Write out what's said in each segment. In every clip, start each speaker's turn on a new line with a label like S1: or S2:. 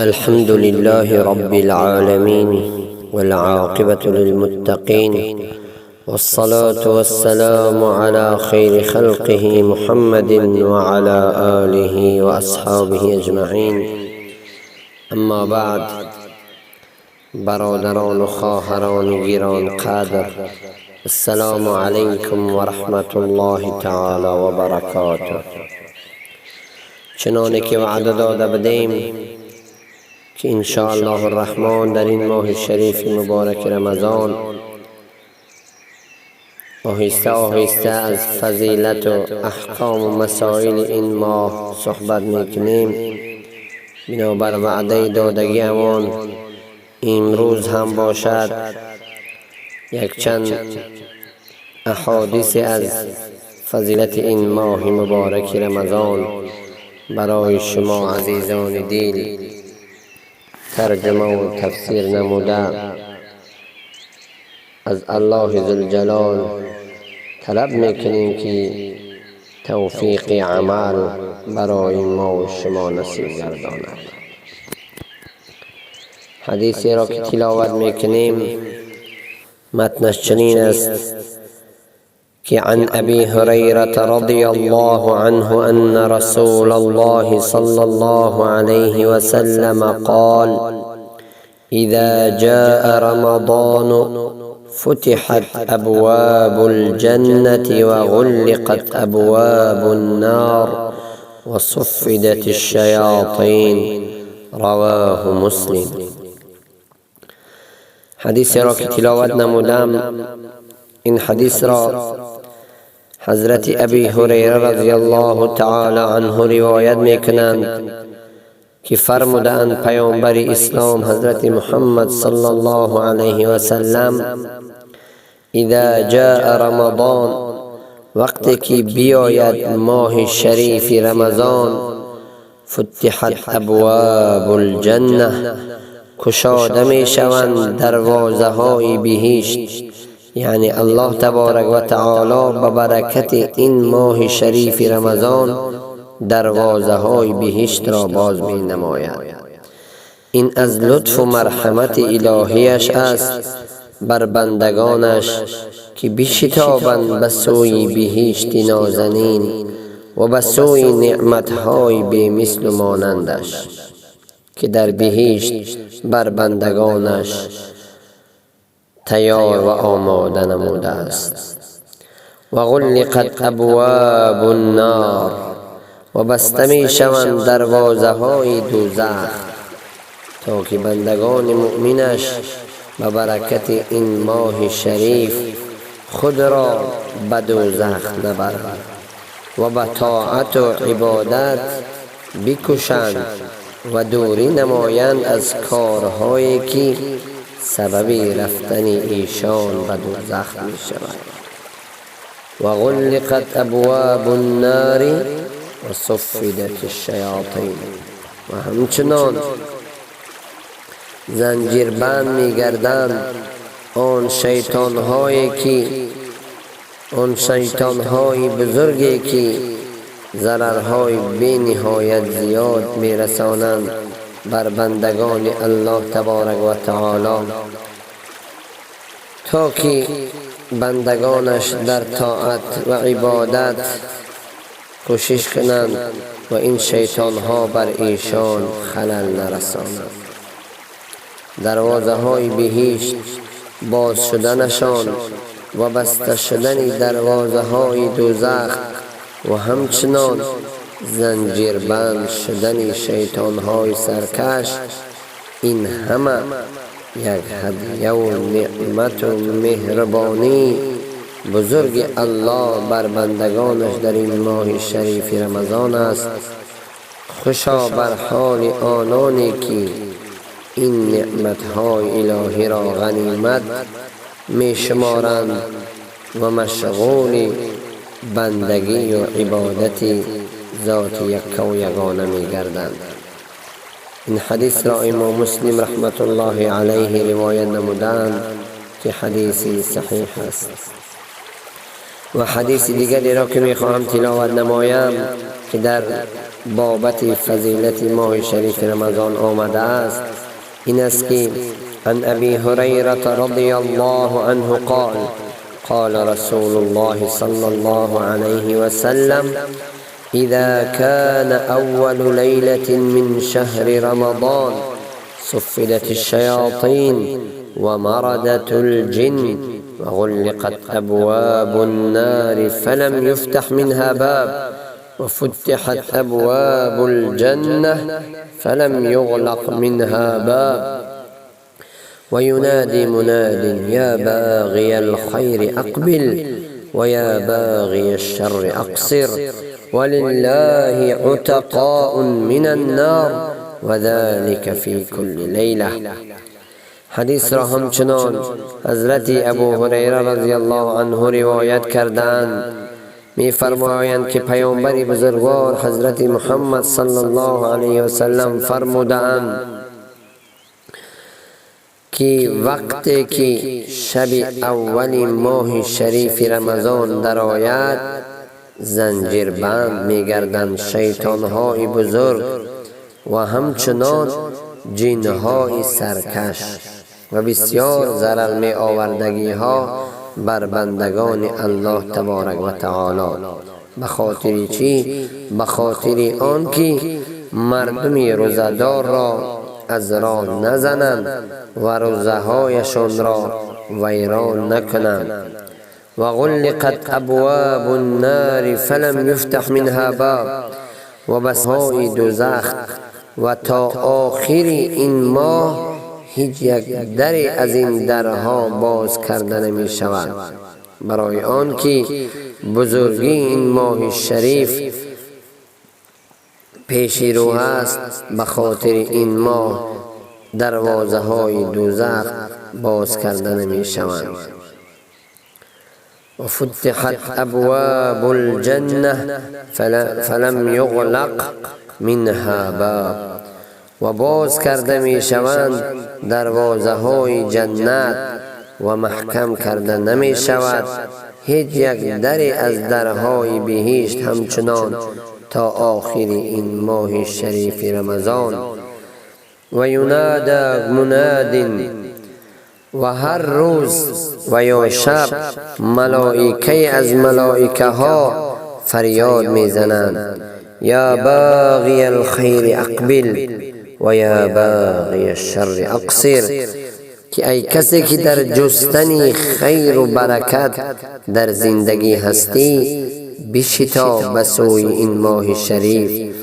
S1: الحمد لله رب العالمين، والعاقبة للمتقين، والصلاة والسلام على خير خلقه محمد وعلى آله وأصحابه أجمعين. اما بعد، برادران و خواهران گرانقدر، السلام علیکم و رحمة الله تعالی و برکاته. چنانه که وعده داده بودیم که ان الله الرحمن در این ماه شریف مبارک رمضان آهسته آهسته از فضیلت و احکام و مسائل این ماه صحبت میکنیم. بنابر وعده دادگی همان، امروز هم باشد یک چند احادیث از فضیلت این ماه مبارک رمضان برای شما عزیزان دل ترجمه و تفسیر نموده، از الله ذوالجلال طلب میکنیم که توفیق عمل برای ما و شما نصیب گرداند. حدیثی را که تلاوت میکنیم، متنش چنین است که عن أبي هريرة رضي الله عنه أن رسول الله صلى الله عليه وسلم قال: إذا جاء رمضان فتحت أبواب الجنة وغلقت أبواب النار وصفدت الشياطين. رواه مسلم. حدیث را که تلاوت نمودم، این حدیث را حضرت ابی هریره رضی الله تعالی عنه روایت میکنند که فرمودند پیامبر اسلام حضرت محمد صلی الله علیه و سلم: اذا جاء رمضان، وقتی که بیاید ماه شریف رمضان، فتحت ابواب الجنه، کشاده می شوند دروازه های بهشت. یعنی الله تبارک و تعالی به برکت این ماه شریف رمضان دروازه های بهشت را باز می نماید. این از لطف و مرحمت الهیش است بر بندگانش که بشتابند به سوی بهشت نازنین و به سوی نعمتهای بی مثل و مانندش که در بهشت بر بندگانش تیار و آماده نموده است. و غلقت ابواب النار، و بسته می شوند دروازه های دوزخ تا که بندگان مؤمنش به برکت این ماه شریف خود را به دوزخ نبرند و به طاعت و عبادت بکوشند و دوری نمایند از کارهایی که سبب رفتن ایشان به دوزخ می شود. و غلقت ابواب النار و صفدت الشیاطین، و همچنان زنجیر بند می گردند آن شیطان های بزرگی که ضررهای بی نهایت زیاد می رسانند بر بندگان الله تبارک و تعالی، تا که بندگانش در طاعت و عبادت کوشش کنند و این شیطان ها بر ایشان خلل نرسانند. دروازه های بهشت باز شدنشان و بسته شدن دروازه های دوزخ و همچنان زنجیربند شدن شیطان های سرکش، این همه یک هدیه و نعمت و مهربانی بزرگ الله بر بندگانش در این ماه شریف رمضان است. خوشا بر حال آنانی که این نعمتهای الهی را غنیمت می شمارند و مشغول بندگی و عبادت ذات یکه و یگانه می گردند. این حدیث را امام مسلم رحمت الله علیه روایت نمودند که حدیثی صحیح است. و حدیث دیگری را که میخواهم تلاوت نمایم که در بابت فضیلت ماه شریف رمضان آمده است، این است که عن ابی هریره رضی الله عنه قال قال رسول الله صلى الله عليه وسلم إذا كان أول ليلة من شهر رمضان صفدت الشياطين ومردت الجن وغلقت أبواب النار فلم يفتح منها باب وفتحت أبواب الجنة فلم يغلق منها باب وينادي مناد يا باغي الخير أقبل ويا باغي الشر أقصر ولله عتقاء من النار وذلك في كل ليلة. حدیث را همچنان حضرت ابو هریره رضی الله عنه روایت کردند. می فرمایند که پیامبر بزرگوار حضرت محمد صلی الله علیه و سلم فرمودند که وقتی که شب اول ماه شریف رمضان درآید، زنجیر بند میگردند شیطانهای بزرگ و همچنان جنهای سرکش و بسیار ضرر می آوردگی ها بر بندگان الله تبارک و تعالی. به خاطر چی؟ به خاطر آن که مردم روزه‌دار را از راه نزنند و روزه هایشان را ویران نکنند. و غلقت ابواب النار فلم یفتح منها باب، و بسهای دوزخ و تا آخر این ماه هیچ یک در از این درها باز کرده نمی شود، برای آن که بزرگی این ماه شریف پیش رو است. به خاطر این ماه دروازه های دوزخ باز کرده نمی شوند. و فتحت ابواب الجنه فلم یغلق منها باب، و باز کرده می شوند دروازه های جنت و محکم کرده نمی شود هیچ یک در از درهای بهشت همچنان تا آخر این ماه شریف رمضان. و ینادى مناد، و هر روز و یا شب ملائکه از ملائکه ها فریاد می زنند یا باغی الخیر اقبل و یا باغی الشر اقصر، که ای کسی که در جستن خیر و برکت در زندگی هستی، بشتاب به سوی این ماه شریف.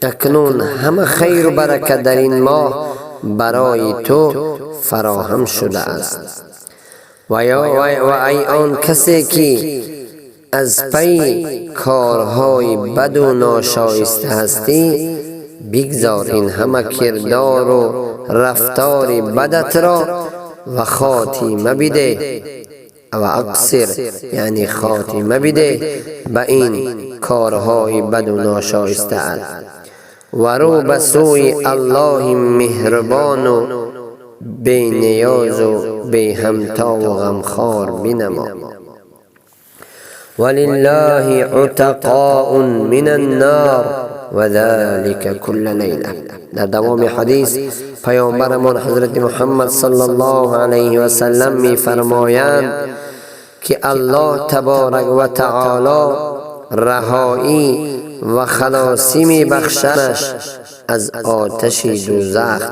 S1: اکنون همه خیر و برکت در این ماه برای تو فراهم شده است. و ای آن کسی که از پی کارهای بد و ناشایسته هستی، بگذار این همه کردار و رفتار بدت را و خاتمه بده و اقصر، یعنی خاتمه بده به این کارهای بد و ناشایسته و رو به سوی الله مهربان و بی نیاز و بی همتا و غمخوار بنما. ولله عتقاء من النار وذلك كل لیله. در دوام حدیث پیامبرمان حضرت محمد صلی الله علیه و سلم می فرمایند که الله تبارک و تعالی رهایی و خلاصی می بخشدش از آتش دوزخ،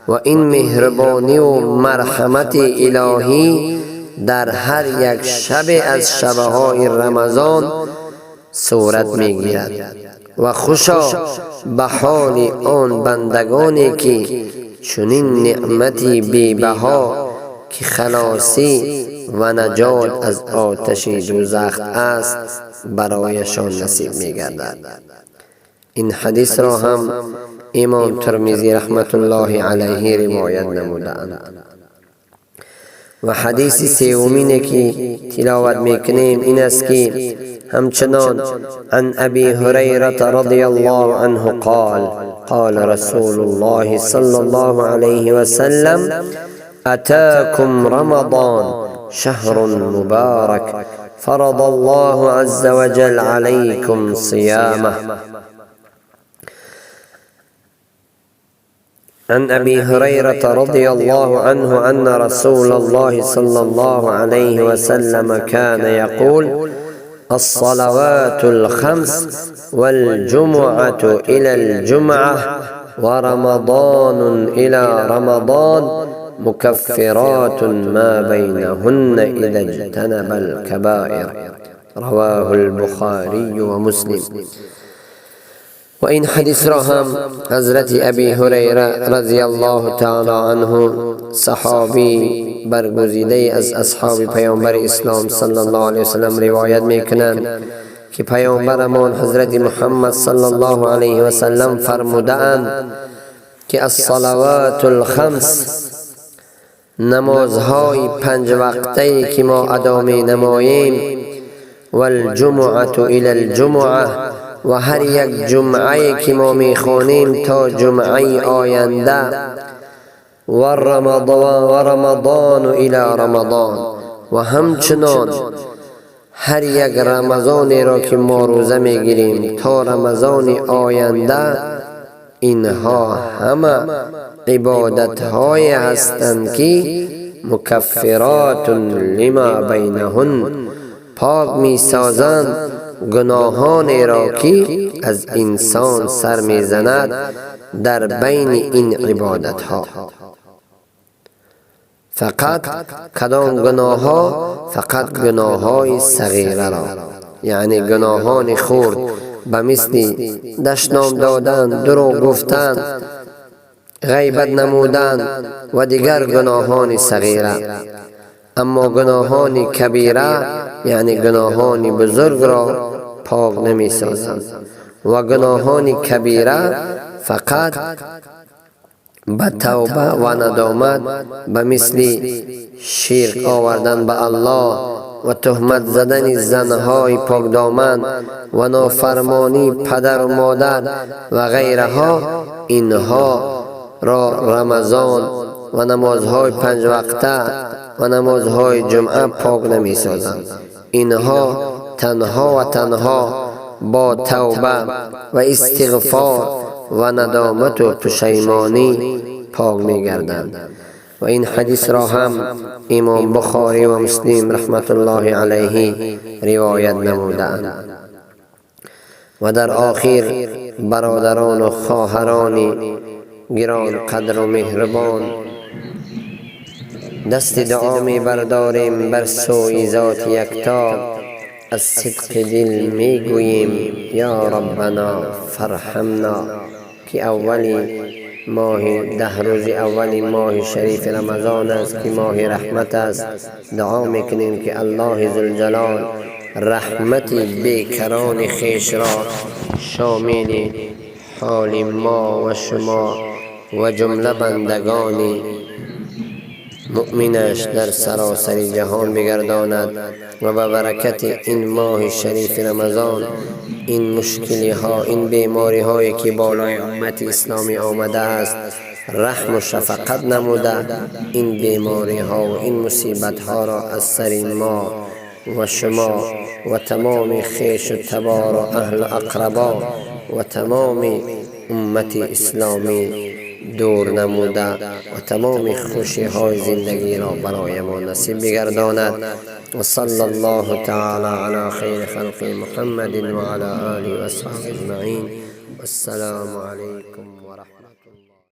S1: و این مهربانی و مرحمت الهی در هر یک شب از شبهای رمضان صورت می گیرد. و خوشا به حال آن بندگانی که چنین نعمتی بی بها که خلاصی و نجات از آتش دوزخ است برایشان نصیب می گردد. این حدیث را هم امام ترمذی رحمت الله علیه روایت نمودند. و حدیث سومینه که تلاوت میکنیم این است که همچنان عن ابی هریره رضی الله عنه قال قال رسول الله صلی الله علیه و سلم اتاکم رمضان شهر مبارک فرض الله عز وجل عليكم صيامه. عن أبي هريرة رضي الله عنه أن رسول الله صلى الله عليه وسلم كان يقول: الصلوات الخمس والجمعة إلى الجمعة ورمضان إلى رمضان مكفرات ما بينهن إذا اجتنب الكبائر. رواه البخاري ومسلم. و این حدیث را هم حضرت ابی هریره رضی الله تعالی عنه، صحابی برگزیده از اصحاب پیامبر اسلام صلی الله علیه وسلم روایت میکنند که پیامبرمان حضرت محمد صلی الله علیه و سلم فرمودند که الصلوات الخمس، نمازهای پنج وقته که ما ادا می نماییم، والجمعة الى الجمعة، و هر یک جمعه که ما میخوانیم تا جمعه آینده، و رمضان الى رمضان، و همچنان هر یک رمضانی را که ما روزه میگیریم تا رمضان آینده، اینها همه عبادت های هستند که مکفرات لما بینهن، پاک میسازند گناهانی را که از انسان سر میزند در بین این عبادت ها. فقط کدام گناه ها؟ فقط گناه های صغیره را، یعنی گناهان خرد به مثل دشنام دادن، دروغ گفتن، غیبت نمودن و دیگر گناهان صغیره. اما گناهان کبیره یعنی گناهان بزرگ را پاک نمی سازند و گناهان کبیره فقط به توبه و ندامت، به مثل شرک آوردن به الله و تهمت زدن زنهای پاکدامن و نافرمانی پدر و مادر و غیرها، اینها را رمضان و نمازهای پنج وقته و نمازهای جمعه پاک نمی سازند. اینها تنها و تنها با توبه و استغفار و ندامت و پشیمانی پاک می گردند. و این حدیث را هم امام بخاری و مسلم رحمت الله علیه روایت نمودند. و در آخر برادران و خواهران گران قدر و مهربان، دست دعا می برداریم بر سوی ذات یکتا، از صدق دل می گوییم یا ربنا فرحمنا، که اولی ماه 10 روز اولی ماه شریف رمضان است که ماه رحمت است. دعا میکنیم که الله ذوالجلال رحمت بیکران خویش را شامل حال ما و شما و جمله بندگان مؤمنش در سراسر جهان بگرداند و به برکت این ماه شریف رمضان این مشکلی ها، این بیماری هایی که بالای امت اسلامی آمده است، رحم و شفقت نموده این بیماری ها و این مصیبت ها را از سر ما و شما و تمام خویش و تبار و اهل و اقربا و تمام امت اسلامی دور نموده و تمام خوشی های زندگی را برای ما نصیب بگرداند. و صلی الله تعالی علی خیر خلق محمد و علی آله و اصحابه اجمعین. والسلام علیکم و رحمة الله.